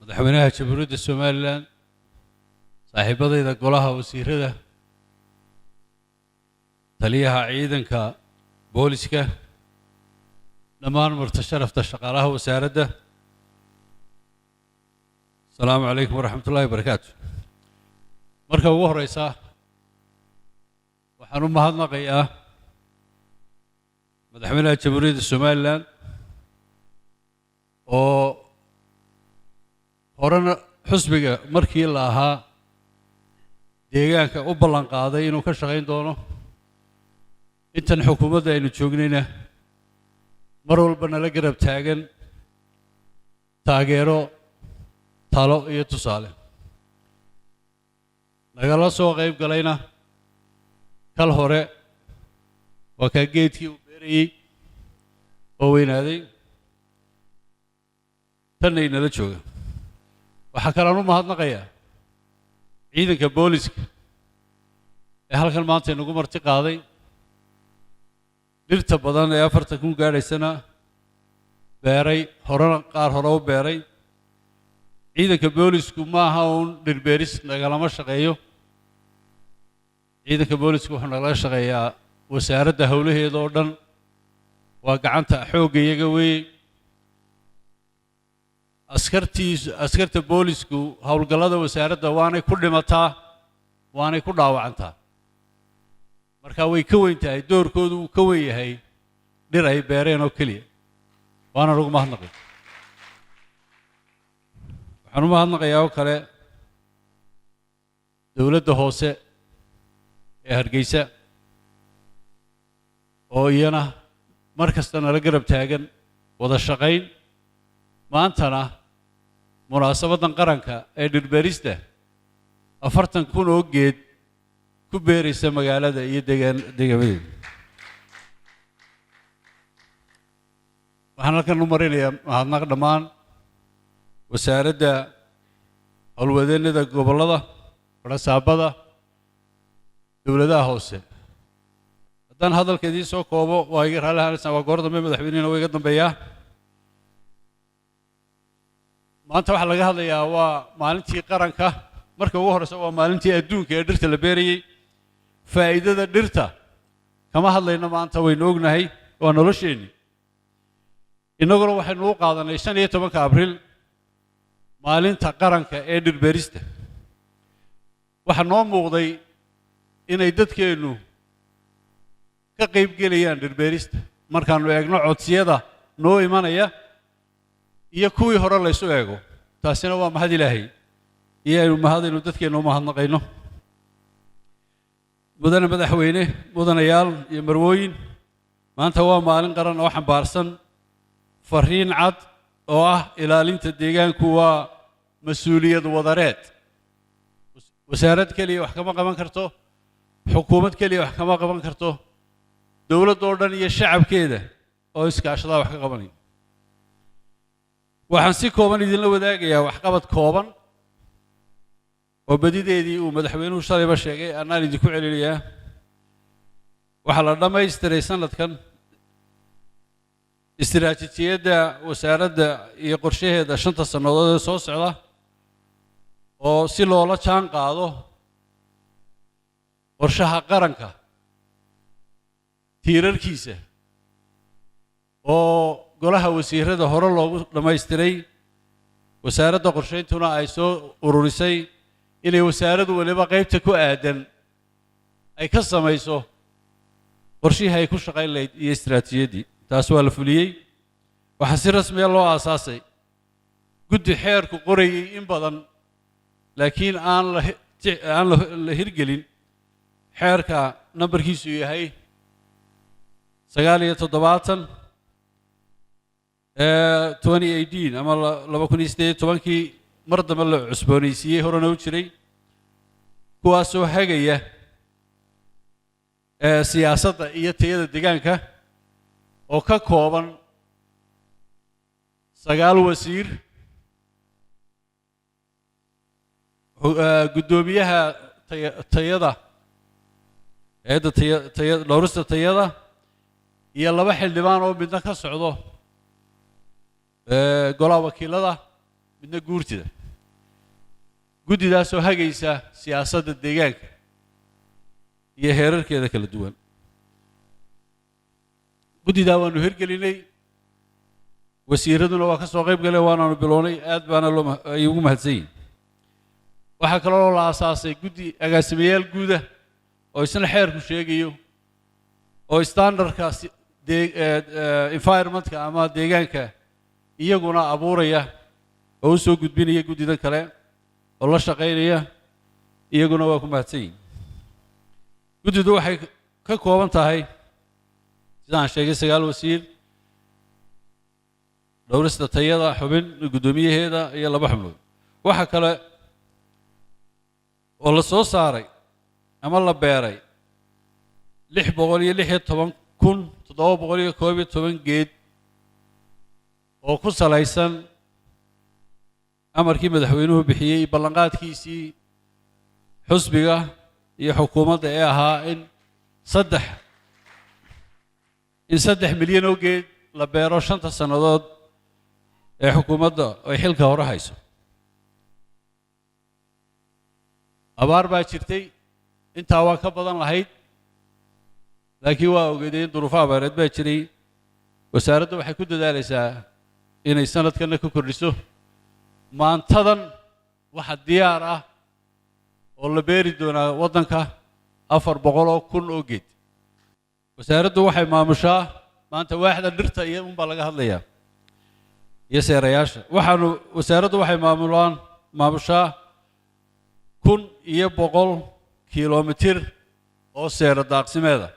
Madaxweynaha Jamhuuriyadda Somaliland, saaxiibadayda golaha wasiirada, taliyaha ciidanka booliska, dhammaan marti sharafta, shaqaalaha wasaaradda, asalaamu calaykum waraxmatullahi wabarakaatu. Marka ugu horeysa, waxaan u mahadnaqayaa madaxweynaha Jamhuuriyadda Somaliland oo horena xusbiga markii la ahaa deegaanka u ballan qaaday inuu ka shaqayn doono. Intan xukuumadda aynu joognayna mar walba nala garab taagan, taageero, talo iyo tusaale. Nagala soo qayb galayna kal hore, waa kaa geedkii uu beerayey oo weynaaday, tanna inala jooga. Waxaa kalean u mahadnaqayaa ciidanka booliska ee halkan maanta inagu marti qaaday, dhirta badan ee 40,000 gaadhaysana beeray, horena qaar hore u beeray. Ciidanka boolisku ma aha uun dhirbeeris nagalama shaqeeyo. Ciidanka boolisku wuxuu nagala shaqeeyaa wasaaradda howlaheeda oo dhan, waa gacanta xoogga iyaga weeye. Askartiis, askarta boolisku howlgallada wasaaradda waanay ku dhimataa, waanay ku dhaawacantaa. Marka way ka weyn tahay, doorkoodu wuu ka weyn yahay dhir ay beereen oo keliya, waana lagu mahadnaqay. Waxaan u mahadnaqayaa oo kale dowladda hoose ee Hargeysa oo iyana mar kasta nala garab taagan wada shaqayn, maantana munaasabaddan qaranka ee dhirbeerista 40,000 oo geed ku beeraysa magaalada iyo deegaan deegaamadeeda. Waxaan halkan u marinayaa mahadnaq dhammaan wasaaradda, howlwadeennada gobollada, barasaabada, dowladaha hoose. Haddaan hadalka idiin soo koobo, waa iga raalli ahaanaysaan, waa goor dambe, madaxweynihina waa iga dambeeyaa. Maanta waxaa laga hadlayaa waa maalintii qaranka. Marka ugu horreysa, waa maalintii adduunka ee dhirta la beerayey. Faa'iidada dhirta kama hadlayno maanta, waynu ognahay, waa nolosheenni. Innaguna waxaynu u qaadanay 15-ka Abriil maalinta qaranka ee dhirbeerista. Waxaa noo muuqday inay dadkeennu ka qayb gelayaan dhirbeerista markaannu eegno codsiyada noo imanaya iyo kuwii hore laysu eego. Taasina waa mahad Ilaahay iyo aynu mahadaynu dadkeennu u mahadnaqayno. Mudane madaxweyne, mudanayaal iyo marwooyin, maanta waa maalin qaran oo xambaarsan fariin cad oo ah ilaalinta deegaanku waa mas-uuliyad wadareed. Wasaarad keliya wax kama qaban karto, xukuumad keliya wax kama qaban karto, dowladd oo dhan iyo shacabkeeda oo iskaashadaa wax ka qabanaya. Waxaan si kooban idinla wadaagayaa waxqabad kooban oo badideedii uu madaxweynuhu shalayba sheegay, annaan idinku celinayaa. Waxaa la dhammaystiray sanadkan istiraatiijiyadda wasaaradda iyo qorshaheeda 5-ta sannadood ee soo socda, oo si loola jaan qaado qorshaha qaranka tiirarkiisa oo golaha wasiirada hore loogu dhammaystiray, wasaaradda qorshayntuna ay soo ururisay inay wasaaraddu waliba qaybta ku aadan ay ka samayso qorshihii ay ku shaqayn lahayd iyo istiraatiijiyaddii. Taas waa la fuliyey. Waxaa si rasmiya loo aasaasay guddi xeerku qorayey in badan, laakiin aan la hirgelin, xeerka nambarkiisu yahay 79 2018 ama 2018-kii, mar dambe la cusboonaysiiyey, horena u jiray, kuwaasoo hagaya siyaasadda iyo tayada deegaanka, oo ka kooban 9 wasiir, guddoomiyaha tayada, hay'adda taya dhowrista tayada, iyo laba xildhibaan oo midna ka socdo golaha wakiilada, midna guurtida. Guddidaasoo hagaysa siyaasadda deegaanka iyo heerarkeeda kala duwan. Guddidaa waanu hirgelinay, wasiiraduna waa ka soo qayb galeen, waanaanu bilownay, aad baana loo ay ugu mahadsan yihin. Waxaa kaloo la aasaasay guddi agaasimayaal guuda oo isna xeerku sheegayo oo standardka environmentka ama deegaanka iyaguna abuuraya oo u soo gudbinaya guddidan kale oo la shaqaynaya, iyaguna waa ku mahadsan yihin. Guddidu waxay ka kooban tahay, sidaan sheegay, 9 wasiir, dhowrista tayada xubin, guddoomiyaheeda iyo 2 xubnood. Waxa kale oo la soo saaray ama la beeray 616,711 geed oo ku salaysan amarkii madaxweynuhu bixiyey, ballanqaadkiisii xusbiga iyo xukuumadda ee ahaa in 3 milyan oo geed la beero 5ta sannadood ee xukuumadda ay xilka hore hayso. Abaar baa jirtay, intaa waa ka badan lahayd, laakiin waa ogeedeen duruufo abaareed baa jiray. Wasaaraddu waxay ku dadaalaysaa inay sanadkanna ka kordhiso. Maantadan waxa diyaar ah oo la beeri doonaa waddanka 400,000 oo geed. Wasaaraddu waxay maamushaa maanta waaxda dhirta iyo unbaa laga hadlayaa iyo seerayaasha. Waxaanu wasaaraddu waxay maamushaa 1,100 kiiloomitir oo seero daaqsimeeda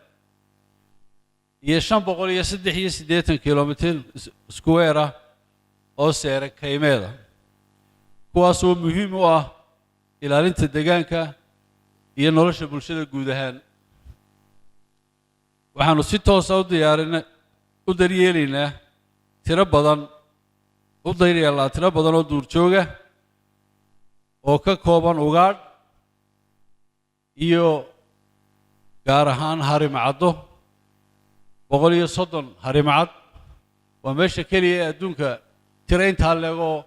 iyo 583 kiiloomitir square ah oo seere kaymeeda, kuwaasoo muhiim u ah ilaalinta deegaanka iyo nolosha bulshada guud ahaan. Waxaanu si toosa u diyaarinay u daryeelaynaa tiro badan u daryeelnaa tiro badan oo duurjooga oo ka kooban ugaadh iyo gaar ahaan harimacaddo, 130 harimacad. Waa meesha keliya ee adduunka tiro intaa leegoo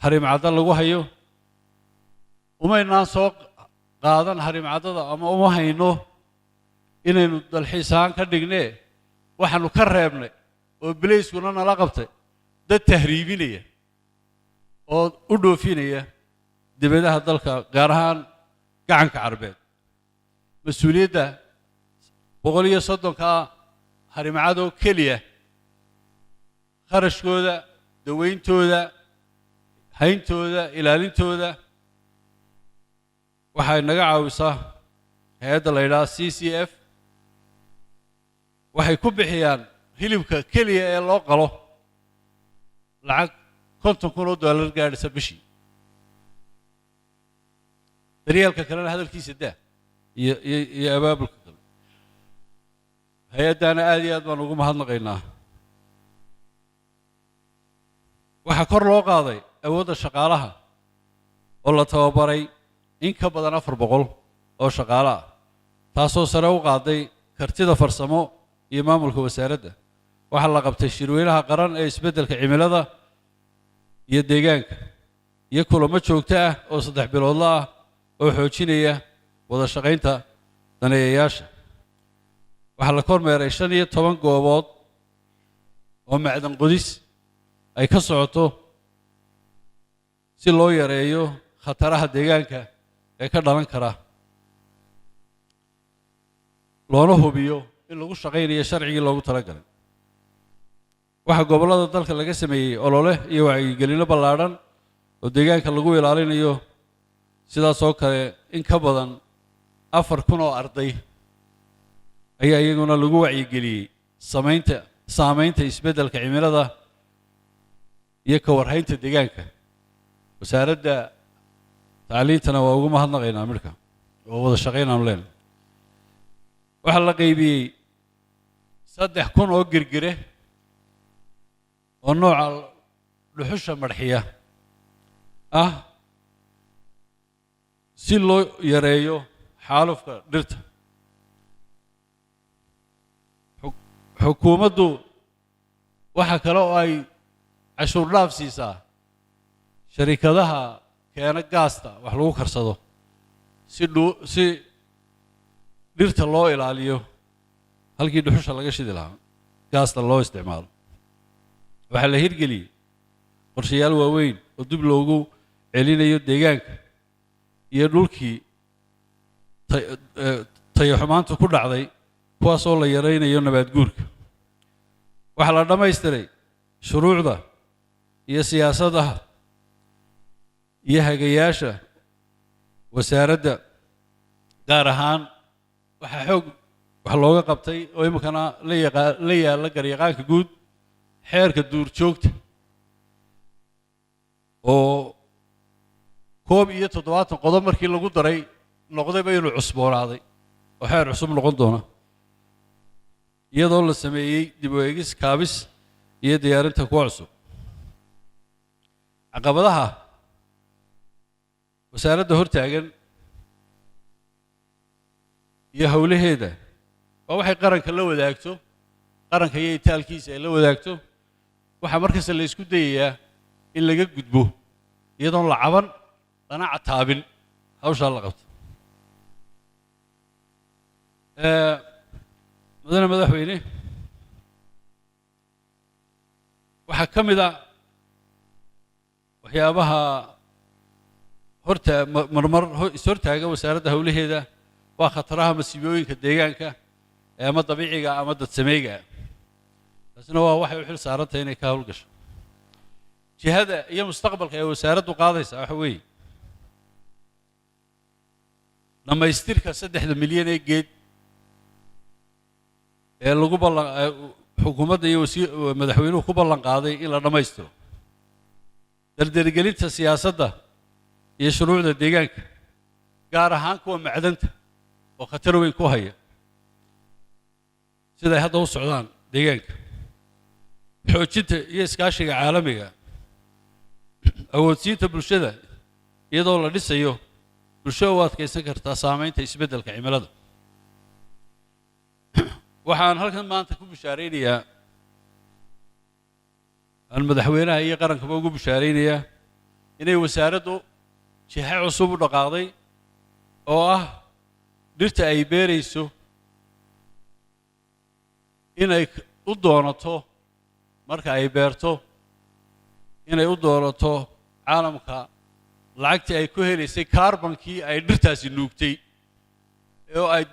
harimacaddo lagu hayo. Umaynaan soo qaadan harimcaddada ama uma hayno inaynu dalxiis ahaan ka dhignee, waxaanu ka reebnay oo bilayskuna nala qabtay dad tahriibinaya oo u dhoofinaya dibadaha dalka, gaar ahaan gacanka Carbeed. Mas-uuliyadda 130-kaa harimacadoo keliya, kharashkooda, dawayntooda, hayntooda, ilaalintooda, waxay naga caawisaa hay-adda la yidhaha CCF. Waxay ku bixiyaan hilibka keliya ee loo qalo lacag $50,000 gaadhisa bishii. Daryeelka kalena hadalkiisa daa iyo iyo iyo abaabulka kale. Hay-addaana aad iyo aad baan ugu mahadnaqaynaa. Waxaa kor loo qaaday awoodda shaqaalaha oo la tababaray in ka badan 400 oo shaqaale ah, taasoo sare u qaaday kartida farsamo iyo maamulka wasaaradda. Waxaa la qabtay shirweynaha qaran ee isbeddelka cimilada iyo deegaanka iyo kulamo joogto ah oo 3 biloodla ah oo xoojinaya wada shaqaynta daneeyayaasha. Waxaa la kormeeray 15 goobood oo macdan qodis ay ka socoto si loo yareeyo khataraha deegaanka ee ka dhalan kara, loona hubiyo in lagu shaqaynayo sharcigii loogu talagalay. Waxaa gobollada dalka laga sameeyey olole iyo wacyigelino ballaadhan oo deegaanka lagu ilaalinayo. Sidaas oo kale in ka badan 4,000 oo arday ayaa iyaguna lagu wacyigeliyey saameynta isbeddelka cimilada iyo ka warhaynta deegaanka. Wasaaradda tacliintana waa ugu mahadnaqaynaa midhka oo wada shaqaynaanu leenahay. Waxaa la qaybiyey 3,000 oo girgire oo nooca dhuxusha madxiya ah si loo yareeyo xaalufka dhirta. Xukuumaddu waxa kale oo ay cashuur dhaaf siisaa Sharikadaha keena gaasta wax lagu karsado si dhirta loo ilaaliyo, halkii dhuxusha laga shidi lahaa gaasta loo isticmaalo. Waxaa la hirgeliyey qorshayaal waaweyn oo dib loogu celinayo deegaanka iyo dhulkii tayaxumaanta ku dhacday, kuwaasoo la yaraynayo nabaad guurka. Waxaa la dhammaystiray shuruucda iyo siyaasadaha iyo hagayaasha wasaaradda. Gaar ahaan waxaa xoog wax looga qabtay oo iminkana la yaqaa la yaalla garyaqaanka guud xeerka duurjoogta oo 71 qodob markii lagu daray noqdayba inuu cusboonaaday oo xeer cusub noqon doona, iyadoo la sameeyey dib u eegis, kaabis iyo diyaarinta kuwa cusub. Caqabadaha wasaaradda hortaagan iyo howlaheeda waa waxay qaranka la wadaagto, qaranka iyo itaalkiisa ay la wadaagto. Waxaa markasta la isku dayayaa in laga gudbo iyadoon la caban lana cataabin hawshaa la qabto. Mudane madaxweyne, waxaa ka mid a waxyaabaha horta marmar is-hortaaga wasaaradda howlaheeda waa khataraha masiibooyinka deegaanka ee ama dabiiciga ama dadsameeyga. Taasina waa waxay u xil saaran tahay inay ka howlgasho. Jihada iyo mustaqbalka ee wasaaraddu qaadaysa waxa weeye dhammaystirka 3-da milyan ee geed ee lagu ballan xukuumadda iyo wasiir madaxweynuhu ku ballan qaaday in la dhammaystiro, dardargelinta siyaasadda iyo shuruucda deegaanka, gaar ahaan kuwa macdanta oo khatar weyn ku haya siday hadda u socdaan deegaanka, xoojinta iyo iskaashiga caalamiga, awoodsiinta bulshada iyadoo la dhisayo bulsho u adkaysan kartaa saameynta isbeddelka cimilada. Waxaan halkan maanta ku bishaaraynayaa, aan madaxweynaha iyo qarankaba ugu bishaaraynayaa, inay wasaaraddu jiha cusub u dhaqaaqday oo ah dhirta ay beerayso inay u doonato, marka ay beerto inay u doonato caalamka lacagtii ay ku helaysay kaarbankii ay dhirtaasi nuugtay oo ay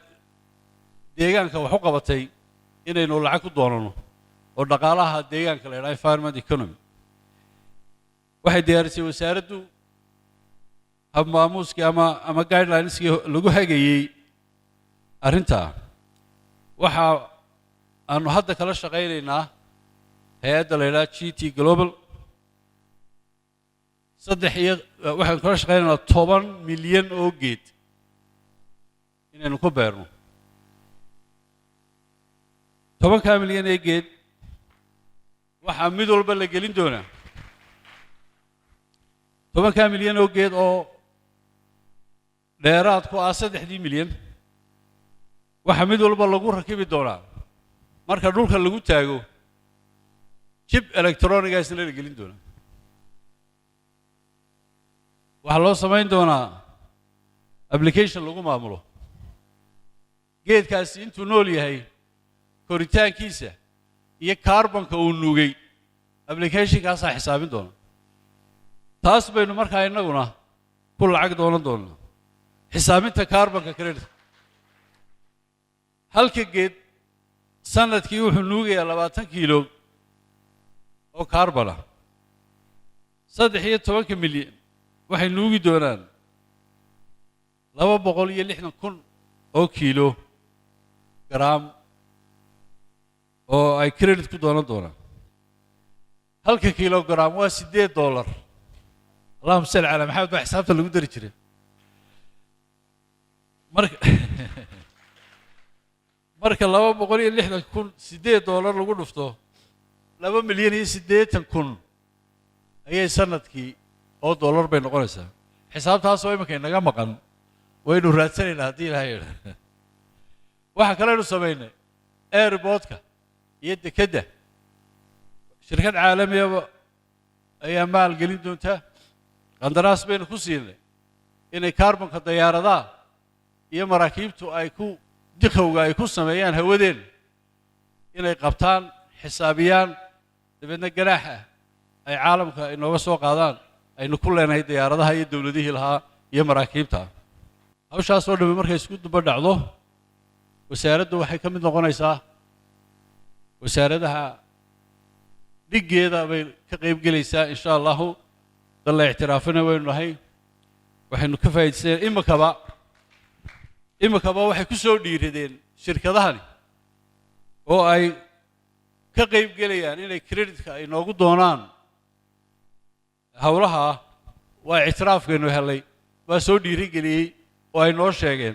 deegaanka wax u qabatay, inaynu lacag ku doonano oo dhaqaalaha deegaanka la yidhaha environment economy. Waxay diyaarisay wasaaraddu habmaamuuskii ama guidelines-kii lagu hagayey arrintaa. Waxa aanu hadda kala shaqaynaynaa hay-adda la yidhaha GT Global saddex iyo waxaanu kala shaqaynaynaa 10 milyan oo geed inaynu ku beerno. 10-kaa milyan ee geed waxaa mid walba la gelin doonaa, 10-kaa milyan oo geed oo dheeraad ku ah 3-dii milyan, waxaa mid walba lagu rakibi doonaa marka dhulka lagu taago chip electronic-ga isna la gelin doonaa. Waxaa loo samayn doonaa application lagu maamulo geedkaasi intuu nool yahay, koritaankiisa iyo carbonka uu nuugay. Application-kaasaa xisaabin doona. Taas baynu markaa innaguna ku lacag doonan doonaa, xisaabinta carbonka credit. Halka geed sanadkii wuxuu nuugayaa 20 kiilo oo carbon ah. 13-ka milyan waxay nuugi doonaan 260,000 oo kiilo garaam oo ay credit ku doonan doonaan. Halka kilogram waa $8. Allahuma salli calaa Maxamed baa xisaabta lagu dari jiray. Marka 260,000 $8 lagu dhufto, 2,080,000 ayay sanadkii oo dollar bay noqonaysaa. Xisaabtaasoo iminka inaga maqan waynu raadsanaynaa haddii Ilahay yidha. Waxaa kaleynu samaynay airport-ka iyo dekedda. Shirkad caalamiyaba ayaa maalgelin doonta. Qandaraas baynu ku siinay inay kaarbonka dayaaradaha iyo maraakiibtu ay ku dikhowga ay ku sameeyaan hawadeenna inay qabtaan, xisaabiyaan, dabeedna ganaaxa ay caalamka inooga soo qaadaan aynu ku leenahay diyaaradaha iyo dowladihii lahaa iyo maraakiibta. Hawshaas oo dhammi markay isku duba dhacdo, wasaaraddu waxay ka mid noqonaysaa wasaaradaha dhiggeeda bay ka qayb gelaysaa, insha Allahu. Dal la ictiraafina waynu nahay, waxaynu ka faa'iidaysaneen. Imikaba waxay ku soo dhiiradeen shirkadahani oo ay ka qayb gelayaan inay creditka ay noogu doonaan howlaha. Waa ictiraafkaynu helay, waa soo dhiirigeliyey oo ay noo sheegeen.